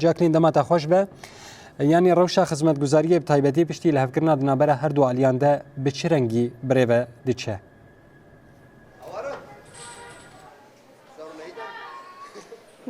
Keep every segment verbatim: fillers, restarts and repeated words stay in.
Jacqueline, dema te xweş be. Yanî rewşa xizmetguzariyê bi taybetî piştî lihevkirina di navbera her du aliyan de bi çi rengî bi rê ve diçe?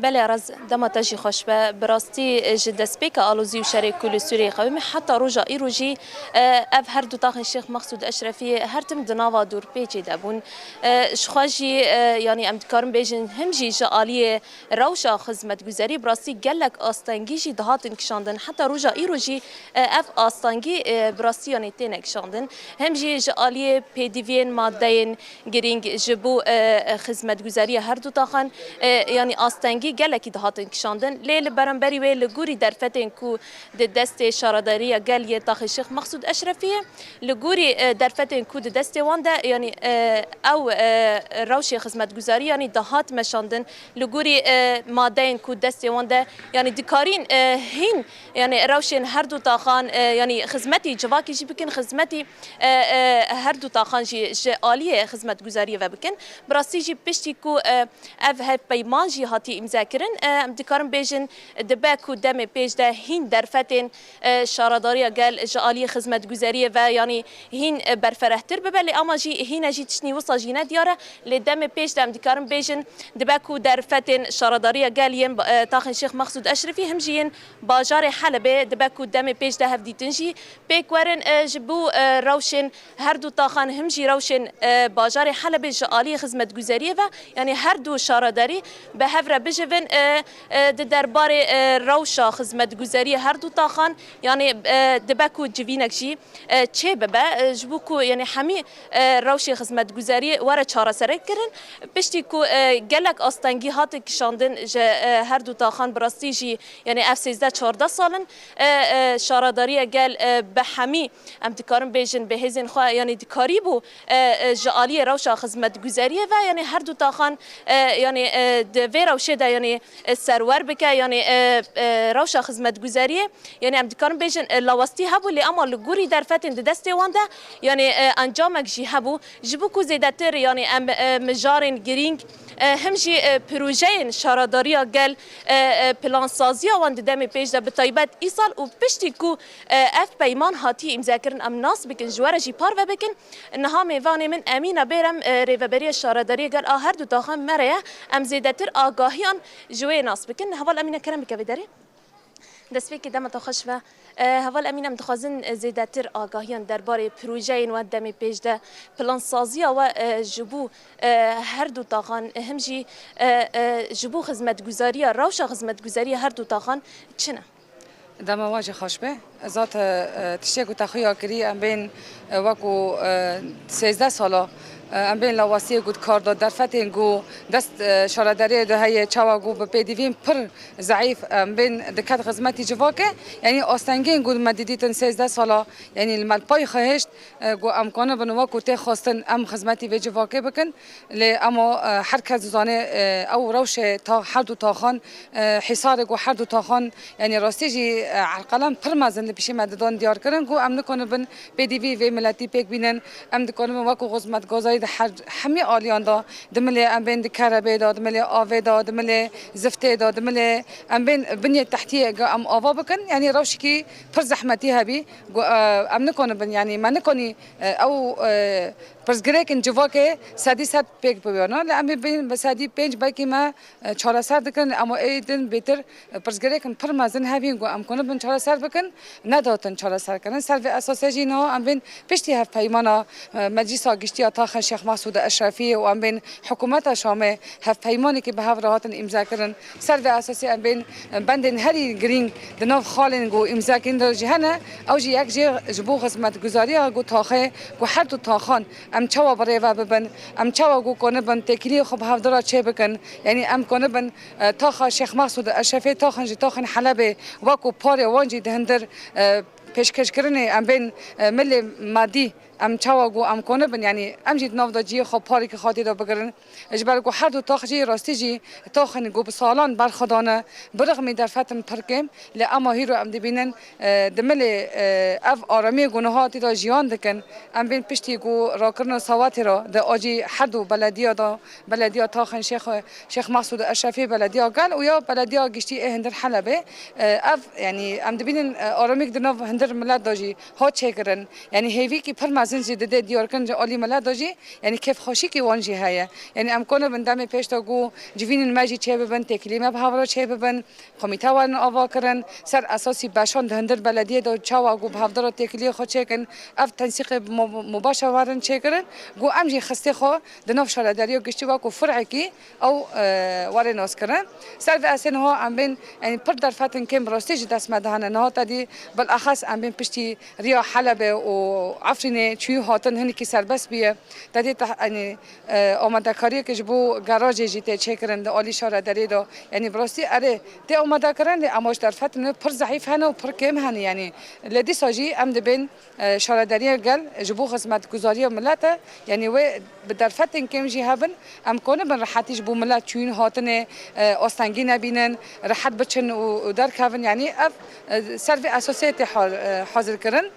Belê Araz, dema te jî xweş be. Bi rastî ji destpêka alozî û şerê ku li Sûriyeyê qewimî heta roja îro jî, e, ev her du taxên Şêx Mexsûd Eşrefiyê her tim di nava dorpêçê de bûn. E, ji xwe jî, e, yanî em dikarin bêjin him jî ji aliyê rewşa xizmetguzerî bi rastî gelek astengî jî dihatin kişandin. Heta roja îro jî, e, ev astengî, e, bi rastî yanî têne kişandin. Hem jî ji aliyê pêdiviyên madeyên girîng ji bo, e, xizmetguzeriya her du taxan, e, yanî astengî gelekî dihatin kişandin. Lê li beramberî wê li gorî derfetên ku di destê Şaredariya Gel yê taxê Şêx Mexsûd Eşrefiyê, li gorî, e, derfetên ku di destê wan de, yanî, e, ew, e, rewşê xizmetguzarî, yanî dihat meşandin, li gorî, e, madeyên ku destê wan de, yanî dikarîn, e, hîn, yanî rewşên her du taxan, e, yanî xizmetî civakî jî bikin, xizmetî, e, e, her du taxan jî ji aliyê xizmetguzariyê ve bikin. Bi rastî jî piştî ku, e, ev hevpeyman jî hatiye îmzekirin, e, em dikarin bêjin dibe ku demê pêş de hîn derfetên e, Şaredariya Gel ji aliyê xizmetguzeriyê ve, yanî hîn, e, berferehtir bibe, lê ama jî hîne jî tiştî wisa jî ne diyar e. Lê demê pêş de em dikarin bêjin, dibe ku derfetên Şaredariya Gel yên, e, taxên Şêx Mexsûd Eşrefî him jî yên bajarê Helebê dibe ku demê pêş de hevdîtin jî pêk werin, e, ji bo, e, rewşên her du taxan him jî rewşên, e, bajarê Helebê ji aliyê xizmetguzeriyê ve, yanî her du şaredarî bi hev re bijivin, e, e, di derbarê, e, rewşa xizmetguzeriyê her du taxan, yanî, e, dibe ku civînek jî, e, çê bibe, e, ji bo ku, yanî hemî, e, rewşê xizmetguzeriyê were çareserkirin. Piştî ku, e, gelek astengî hate kişandin ji, e, her du taxan, bi rastî jî, yanî ev sêzdeh çardeh sal in, e, e, Şaredariya Gel, e, bi hemî, em dikarin bêjin, bi hêzên xwe, yanî dikarîbû, e, e, ji aliyê rewşa xizmetguzeriyê ve, yanî her du taxan, e, yanî, e, di vê rewşê de, yanî, e, serwer bike, yanî, e, e, rewşa xizmetguzeriyê, yanî em dikarin bêjin, e, lawastî hebû, lê ama li gorî derfetên di destê wan de, yanî, e, encamek jî hebû. Ji bo ku zêdetir, yanî em, e, mijarên girîng, e, him jî, e, projeyên Şaredariya Gel, e, e, plansaziya wan di demê pêş de, bi taybet îsal û piştî ku, e, ev peyman hatiye îmzekirin, em nas bikin, ji we re jî parve bikin. Niha mêvanê min Emîna Bêrem, e, rêveberiya Şaredariya Gel a her du taxan me re ye. Em zêdetir agahiyan ji wê nas bikin. Heval Emîne, kerem bike vê derê. Destpêkê dema te xweş be. E, Heval Emîne, em dixwazin, e, zêdetir agahiyan derbarê projeyên we demê pêş de, plansaziya we, e, ji bo, e, her du taxan, him jî, e, e, ji bo xizmetguzariya, rewşa xizmetguzariya her du taxan çi ne? Dema we jî xweş be. Zaten, e, tiştê ku te xuya kirî, em bên, e, wekû, e, sêzdeh sala, e, em bên lawastiyê ku di kar de, derfetên ku dest, e, şaredariyê de heye, çawa ku bi pêdivîn pir zeîf, em bên diket xizmetî civakê, yanî astengên ku me didîtin sêzdeh sala, yanî li me li pay xwe hişt, e, ku em kanibin wekû tê xwestin em xizmetî vê civakê bikin. Lê ema, e, her kes dizane, e, ew rewşê ta her du taxan, e, hîsarê ku her du taxan, yanî rastî jî, e, erqelan pir mezin li pişî me didan diyar kirin ku em nikanibin pêdivî vê miletî pêk bînin. Em dikanibin wekû xizmetgozarî di her, hemî aliyan de, di milê em bên di kerebê de, di milê avê de, di milê ziftê de, di milê em bên binyê tehtiyê ge em ava bikin. Yanî rewşekî pir zehmetî hebî. Gu-, e, em nikanibin, yanî me nikanî, e, ew, e, pirsgirêkin civakê sedî sed pêk bibîne. Lê em ê bên bi sedî pênc belkî me, e, çareser dikin, lê ema ê din bêtir, e, pirsgirêkin pir mezin hebîn ku em kanibin çareser bikin, nedatin çareserkirin. Ser vê esasê jî niha em bên piştî hevpeymana, e, Meclisa Giştî ya Taxên Şêx Mesûd Eşrefî û em bên hikûmeta Şamê hevpeymanekî bi hev re hatin îmzekirin. Ser vê esasê em bên, e, bendên herî girîng di nav xalên ku îmzekirîn de jî hene, ew jî yek jê ji bo xizmetguzariya ku taxê, ku her du taxan em çawa bi rê ve bibin, em çawa ku konibin têkiliyê xwe bi hevdira çê bikin, yanî em konibin, e, taxa Şêx Mesûd Eşrefê, taxin jî taxin Helebê wekû parê wan jî di hindir, e, Pêşkêşkirinê em bên, e, milê madî em çawa ku em konibin, yanî em jî di nav de cihê xwe parêkî xwe tê de bigirin. Ji ber ku her du tax jî rastî jî taxin ku bi salan berxwe dane, bi rixmî derfetin pir kêm, lê ema hîro em dibînin, e, di milê, e, ev aramiyê ku niha tê de jiyan dikin, em bên piştî ku rakirina sawatê re di acî her du belediya de, belediya taxin Şêx, Şêx Mesûd Eşrefî, belediya gel û ya belediya giştî ê hundir Helebê, e, ev, yanî em dibînin, e, aramiyek di nav hundir milet de jî hat çêkirin. Yanî hêvîkî pir mezin jî dide diyarkirin ji alî milet de jî, yanî kêfxweşîkî wan jî heye. Yanî em konibin demê pêş de ku civînên me jî çêbibin, têkiliyê me bi hev re çêbibin, komîte werin avakirin, ser esasî beşan di hundir belediyê de çawa ku bi hevdira têkiliyê xwe çêkin, ev tensîqê mu-, mubaşer werin çêkirin, ku em jî xistê xwe di nav şaredariya giştî wekû firekî ew, e, were naskirin. Ser vê esê niha em bên, yanî pir derfetin kêm rastî ji dest me de hene. Niha te dî bilexes em bên piştî riya Helebê û Efrînê çûyî hatin hinekî serbest bûye. Te dî te, yanî, e, amadekariyeke ji bo garajê jî tê çêkirin di alî şaredariyê de. Yanî bi rastî erê tê amadekirin lê emaş derfetin pir zehîf hene û pir kêm hene. Yanî lê dîsa jî em dibên, e, şaredariya gel ji bo xizmetguzariya milet e. Yanî wê bi derfetên kêm jî hebin, em konibin rehetî ji bo milet çûyîn hatinê, e, astengî nebînin, rehet biçin û, û derkevin. Yanî ev, e, ser vê esasê tê ha-, e, hazir kirin.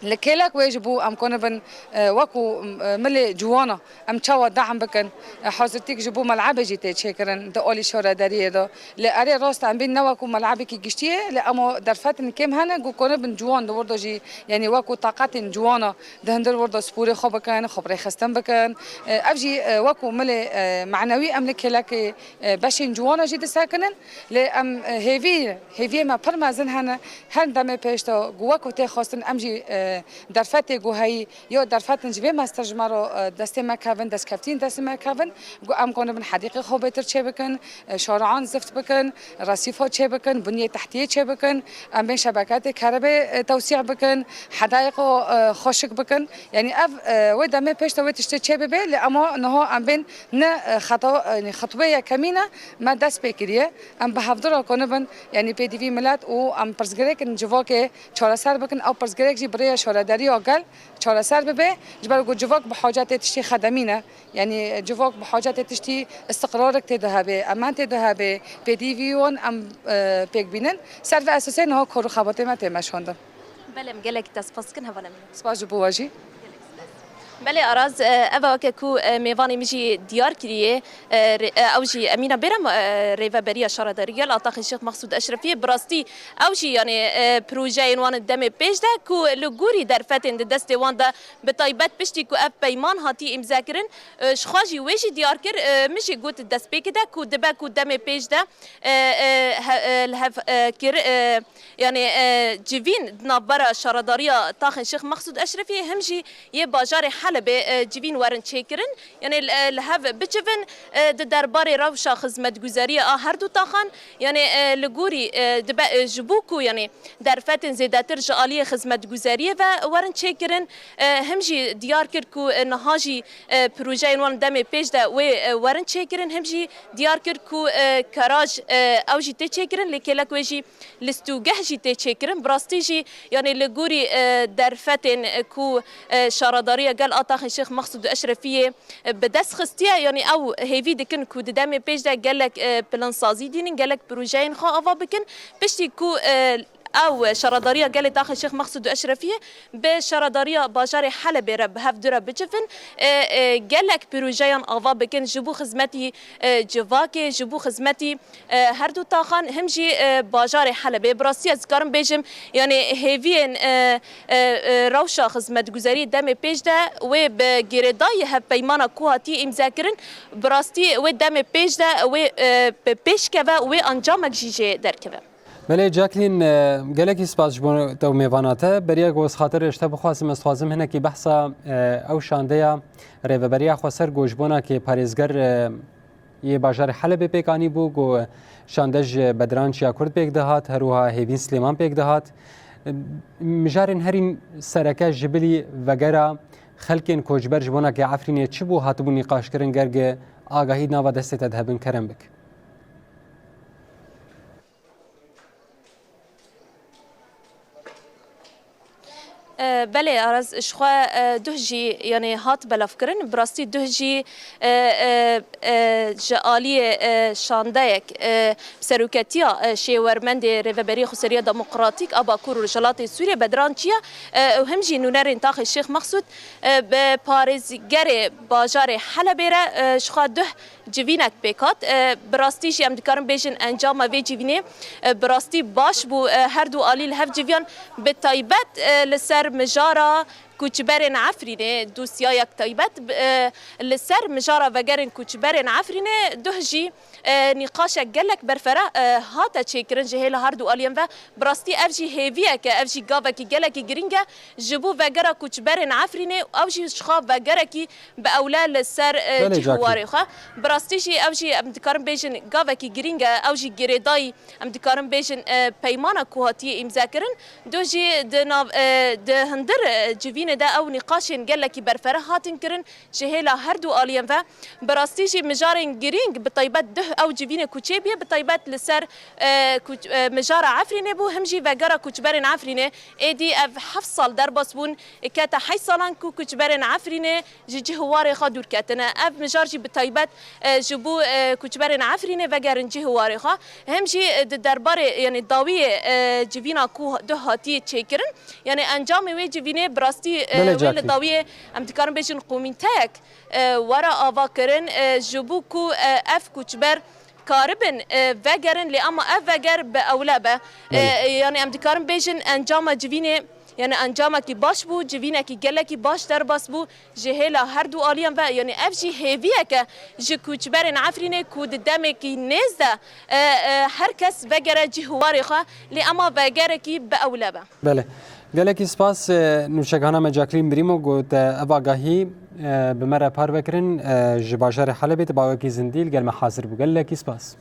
Li kêlek wê ji bo em konibin, e, wekû, e, milê ciwana em çawa dehm bikin, e, hazirtîk ji bo melebê jî tê çêkirin di alî şaredariyê de. Lê erê rast em bîn ne wekû melebekî giştî ye, lê ema derfetên kêm hene ku konibin ciwan di wir de jî, yanî wekû taqetên ciwana di hundir wir de sporê xwe bikin, xwe bi rêxistin bikin. E, ev jî, e, wekû milê, e, manewî em li kêlekê, e, beşên ciwana jî disekinin. Lê em, e, hêvî, hêviyê me pir mezin hene. Her demê pêş de ku wekû tê xwestin em jî, e, derfetê ku heyî, yo derfetin ji vê mestir ji me re, e, destê me kevin, destkeftîn destê me kevin, ku em konibin hedîqê xwe bêtir çêbikin, e, şarian zift bikin, resîfa çêbikin, bunyê tehtiyê çêbikin, em bên şebeketê kerebê, e, tewsî bikin, hedayê xwe, e, xweşik bikin. Yanî ev, e, wê demê pêş de wê tiştê çêbibe, lê ema niha em bên ne, e, xeta, e, yanî xetwê yekemîn e me dest pê kiriye. Em bi hevdira konibin, yanî pêdivî milet û em pirsgirêkên civakê çareser bikin. Ew pirsgirêk jî bi rêya şaredariya gel çareser bibe, ji ber ku civak bi hacetê tiştî xedemî ne. Yanî civak bi hacetê tiştî istiqrarek tê de hebe, emen tê de hebe, pêdivî wan em, e, pêk bînin. Ser vê esasê niha kar û xebatê me tê meşandin. Belê, em gelekî te spas dikin, hevalê min. Spas ji bo we jî. Belê Araz, e, ev e weke ku, e, mêvanê min jî diyar kiriye, e, rê-, e, ew jî Emîna Bêrem, e, rêveberiya Şaredarî Gel a Taxê Şêx Mexsûd Eşrefiyê, bi rastî ew jî, yanî, e, projeyên wan demê pêş de ku li gorî derfetên di destê wan de, bi taybet piştî ku ev peyman hatî îmzekirin, e, ji xwe jî wê jî diyar kir, e, min jî got destpêkê de ku dibe ku demê pêş de, e, e, he-, e, li hev, e, kir, e, yanî, e, civîn di navbera şaredariya Taxên Şêx Mexsûd Eşrefiyê him jî yê bajarê Helebê, e, civîn werin çêkirin. Yanî, e, li hev bicivin, e, di derbarê rewşa xizmetguzariyê a her du taxan, yanî, e, li gorî, e, dibe, e, ji bo ku, yanî, derfetên zêdetir ji aliyê xizmetguzariyê ve werin çêkirin. E, him jî diyar kir ku, e, niha jî, e, projeyên wan demê pêş de wê, e, werin çêkirin. Him jî diyar kir ku, e, keraj, e, ew jî tê çêkirin, lê kêlek wê jî listûgeh jî tê çêkirin. Bi rastî jî, yanî li gorî, e, derfetên, e, ku, e, Şaredariya Gel a Taxên Şêx Mexsûd û Eşrefiyê, e, bi dest xistiye, yanî ew hêvî dikin ku di demê pêş de gelek, e, plansazî dînin, gelek projeyên xwe ava bikin. Piştî ku, e, ew Şaredariya Gelê Taxên Şêx Mexsûd û Eşrefiyê bi Şaredariya Bajarê Helebê re bi hev du re bicivin, e, e, gelek projeyan ava bikin ji bo xizmetî, e, civakê, ji bo xizmetî e, her du taxan him jî, e, bajarê Helebê. Bi rastî ez dikarim bêjim, yanî hêviyên, e, e, e, rewşa xizmetguzarî demê pêş de wê bi girêdayî hevpeymana ku hatiye îmzekirin, bi rastî wê demê pêş de wê, e, bi pêş keve û wê ancamek jî jê derkeve. Belê Jacqueline, e, gelekî spas ji bo te û mêvana te. Beriya ku ez xatirê ji te bixwazim, ez dixwazim hinekî behsa, e, ew şandeya Rêveberiya Xweser ku ji bona kê parêzger, e, yê bajarê Helebê pêk anîbû, ku şande ji Bedran Çiyakurd pêk dihat, her wiha Hêvîn Silêman pêk dihat. Mijarên herî sereke ji bilî vegera xelkên koçber ji bona kê Efrînê çi bû hatibû nîqaşkirin, ger gi agahî nava destê te dihebin kerem bik. E, belê, Aras, ji xwe, e, duh jî, yanî, hat belavkirin. Bi rastî duh jî, e, e, e, ji aliyê, e, şandeyek, e, seroketiya, e, şêwermendê Rêveberiya Xweseriya Demokratîk a Bakur û Rojhilatê Sûriyê, Bedran Çiya, e, û him jî nûnerên taxê Şêx Mexsûd, e, bi parêzgerê bajarê Helebê re, e, ji xwe duh civînek pêk hat. E, bi rastî jî em dikarin bêjin encama vê civînê, e, bi rastî baş bû. E, her du alî li hev civiyan, bi taybet, e, li ser mijara koçberên Efrînê, dosyayek taybet, e, li ser mijara vegerên koçberên Efrînê duh jî, e, nîqaşek gelek berfireh, e, hate çêkirin ji hêla her du aliyên ve. Bi rastî ev jî hêviyek e, ev jî gavekî gelekî girîng e ji bo vegera koçberên Efrînê û ew jî ji xwe vegerekî bi ewle li ser, e, Belê, cih û Cakî. warê xwe. Bi rastî jî ew jî em dikarin bêjin gavekî girîng e, ew jî girêdayî em dikarin bêjin, e, peymana ku hatiye îmzekirin. Duh jî di nav, e, di hundir, e, civînê de ew nîqaşên gelekî berfireh hatin kirin ji hêla her du aliyên ve. Bi rastî jî mijarên girîng, bi taybet duh ew civînê ku çêbûye, bi taybet li ser, e, ku, e, mijara Efrînê bû, him jî vegera koçberên Efrînê. Êdî ev heft sal derbas bûn, kete heşt salan ku koçberên Efrînê ji cih û warê xwe dûr ketine. Ev mijar jî bi taybet, e, ji bo, e, koçberên Efrînê vegerin cih û warê xwe. Hem jî, e, di derbarê, yanî dawiyê, e, civîna ku duh hatiye çêkirin, yanî encamê wê civînê bi rastî, e, Belê, wê li Cakî. dawiyê, em dikarin bêjin komîteyek, e, were avakirin, e, ji bo ku, e, ev koçber karibin, e, vegerin, lê ama ev veger bi ewle be. E, Belê. yanî em dikarin bêjin encama civînê, yanî encamekî baş bû, civînekî gelekî baş derbas bû ji hêla her du aliyan ve, yanî ev jî hêviyek e ji koçberên Efrînê ku di demekî nêz de, e, e, her kes vegere cih û warê xwe, lê ama vegerekî bi ewle be. Belê. Gelekî spas, e, nûçegihana me Jacqueline Brîmo ku te ev agahî, e, bi me re parve kirin, e, ji bajarê Helebê te bawekî zindî li gel me hazir bû. Gelekî spas.